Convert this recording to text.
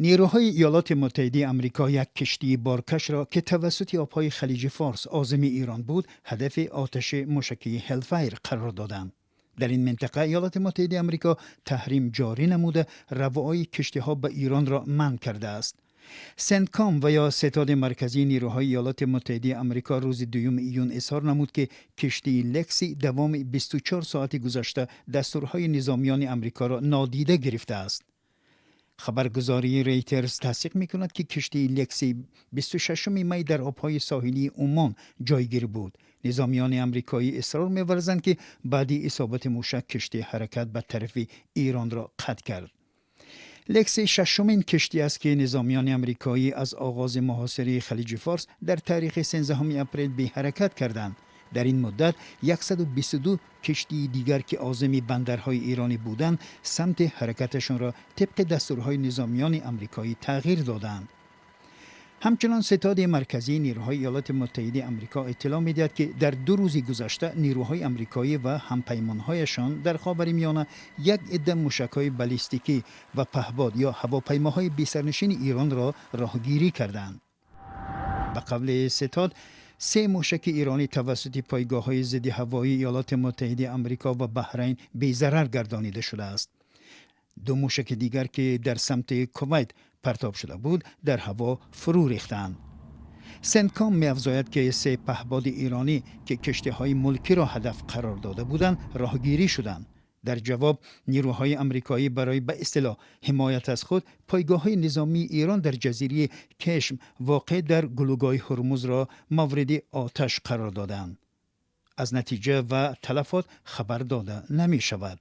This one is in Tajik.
Нерӯҳои Иёлоти Муттаҳидаи Амрико як киштии боркашро, ки тавассути обҳои Халиҷи Форс озими Эрон буд, ҳадафи оташи мушакии Ҳелфайр қарор доданд. Дар ин минтақа Иёлоти Муттаҳидаи Амрико таҳрим ҷорӣ намуда, равои киштиҳо ба Эронро манъ кардааст. Сентком ва ё Ситоди марказии нерӯҳои Иёлоти Муттаҳидаи Амрико рӯзи 2 июн изҳор намуд, ки киштии Лекси давоми 24 соати гузашта дастурҳои низомиёни Амрикоро нодида гирифтааст. Хабаргузории Рейтерс тасдиқ мекунад, ки киштии Лекси 26 май дар обҳои соҳилии Умон ҷойгир буд. Низомиёни амрикоӣ исрор меварзанд, ки баъди исобати мушак киштӣ ҳаракат ба тарафи Эронро қатъ кард. Лекси шашумин киштӣ аст, ки низомиёни амрикоӣ аз оғози муҳосираи Халиҷи Форс дар таърихи 13 апрел беҳаракат карданд. Дар ин муддат 122 киштии дигар, ки озими бандарҳои эронӣ буданд, самти ҳаракаташонро тибқи дастурҳои низомиёни амрикоӣ тағйир доданд. Ҳамчунон Ситоди марказии нерӯҳои Иёлоти Муттаҳидаи Амрико иттилоъ медиҳад, ки дар 2 рӯзи гузашта нерӯҳои амрикоӣ ва ҳампаймонҳояшон дар Ховари Миёна як идда мушакҳои баллистикӣ ва паҳбод ё ҳавопаймоҳои бесарнишини Эронро роҳгирӣ карданд. Ба қавли ситод, се мушаки эронӣ тавассути пойгоҳҳои зидди ҳавоии Иёлоти Муттаҳидаи Амрико ва Баҳрайн безарар гардонида шудааст. Ду мушаки дигар, ки дар самти Кувайт партоб шуда буд, дар ҳаво фурӯ рехтаанд. Сентком меафзояд, ки се паҳбоди эронӣ, ки киштиҳои мулкиро ҳадаф қарор дода буданд, роҳгирӣ шуданд. Дар ҷавоб нерӯҳои амрикоӣ барои ба истилоҳ ҳимоят аз худ пойгоҳҳои низомии Эрон дар ҷазираи Кешм, воқеъ дар гулӯгоҳи Ҳурмузро, мавриди оташ қарор доданд. Аз натиҷа ва талафот хабар дода намешавад.